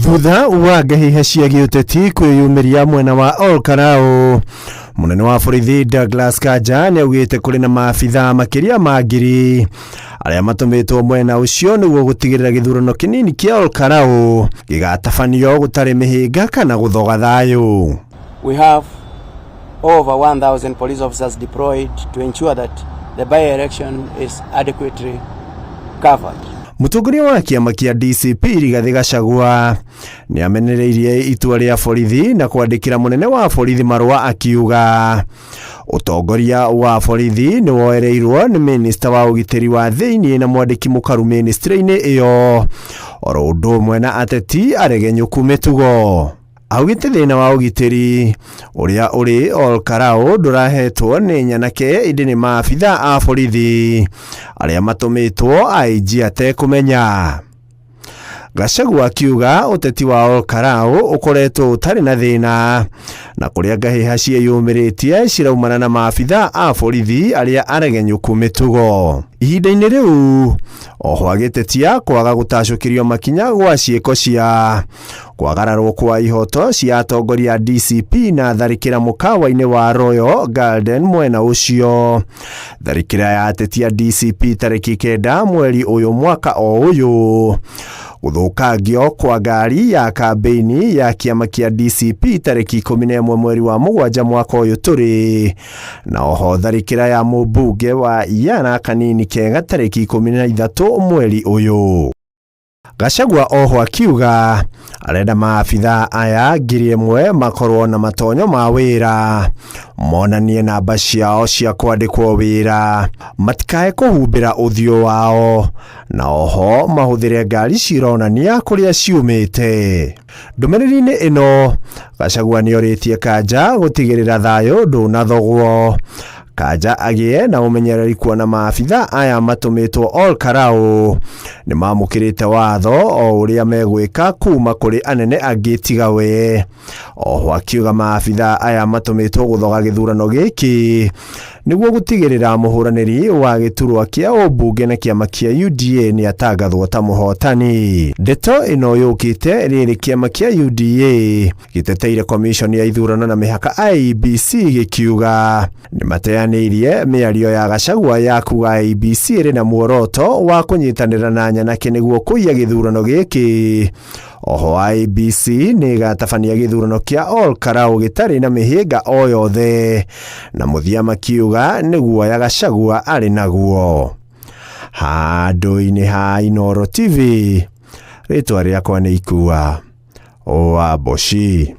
Thutha wa ngahĩha cia gĩũteti kwĩyumĩria mwena wa Olkalau, mũnene wa borithi Douglas Kanja nĩaugĩte kũrĩ na maabithaa makĩria ma 1000 arĩa matũmĩtwo mwena ũcio nĩguo gũtigĩrĩra gĩthurano kĩnini kĩa Olkalau gĩgatabanio gũtarĩ mĩhĩnga kana gũthoga thayũ. We have over 1,000 police officers deployed to ensure that the by-election is adequately covered. Mũtongoria wa kĩama kĩa DCP Rigathĩ Gachagua nĩ amenereirie itua rĩa borithi na kwandĩkĩra mũnene wa borithi marũa akiuga ũtongoria wa borithi nĩ woereirwo nĩ minista wa ũgitĩri wa thĩinĩ na mwandĩki mũkaru ministry-inĩ ĩyo oro ũndũ ũmwe na ateti aregenyũku mĩtugo. Augĩte thĩna wa ũgitĩri ũrĩa ũrĩ Olkalau ndũrahetwo nĩ nyanake ĩndĩ nĩ maabitha a borithi arĩa matũmĩtwo IG atekũmenya. Gachagua akiuga ũteti wa Olkalau ũkoretwo ũtarĩ na thĩna na kũrĩa ngahĩha ciĩyumĩrĩtie ciraumana na maabitha a borithi arĩa aregenyũku mĩtugo. Ihinda-inĩ rĩu oho agĩtetia kwaga gũtacũkĩrio makinya gwa ciĩko cia kwagararwo kwa ihoto cia atongoria a DCP na tharĩkĩra mũkawa-inĩ wa Royal Garden mwena ũcio. Tharĩkĩra ya ateti a DCP tarĩki 9 mweri ũyũ mwaka o ũyũ gũthũkangio kwa ngari ya kambĩini ya kĩama kĩa DCP tarĩki 11 mweri wa 7 mwaka ũyũ tũrĩ na oho tharĩkĩra ya mũmbunge wa Yara Kanini Kega tarĩki 13 mweri ũyũ. Gachagua oho akiuga arenda maabitha aya 1000 makorwo na matonyo ma wĩra monanie namba ciao cia kwandĩkwo wĩra matikae kũhumbĩra ũthiũ wao na oho mahũthĩre ngari cironania kũrĩa ciumĩte. Ndũmĩrĩri-inĩ ĩno Gachagua nĩorĩtie Kanja gũtigĩrĩra thayũ ndũnathogwo. Kanja agĩe na ũmenyereri kuona maabitha aya matũmĩtwo Olkalau nĩ mamũkĩrĩte watho o ũrĩa megwĩka kuma kũrĩ anene angĩ tiga we. Oho akiuga maabitha aya matũmĩtwo gũthoga gĩthurano gĩkĩ nĩguo gũtigĩrĩra mũhũranĩri wa gĩturwa kĩa ũmbunge na kĩama kĩa UDA nĩ atangathwo ta mũhotani. Ndeto ĩno yũkĩte rĩrĩ kĩama kĩa UDA gĩteteire commission ya ithurano na mĩhaka IEBC gĩkiuga nĩ mateanĩirie mĩario ya Gachagua ya kuga IEBC ĩrĩ na muoroto wa kũnyitanĩra na nyanake nĩguo kũiya gĩthurano gĩkĩ. Oho IEBC nĩ ĩgatabania gĩthurano kĩa Olkalau gĩtarĩ na mĩhĩnga o yothe na mũthia makiuga nĩ guoya Gachagua arĩ naguo. Handũ-inĩ ha Inooro TV, rĩtwa rĩakwa nĩ Ikua wa Mboci.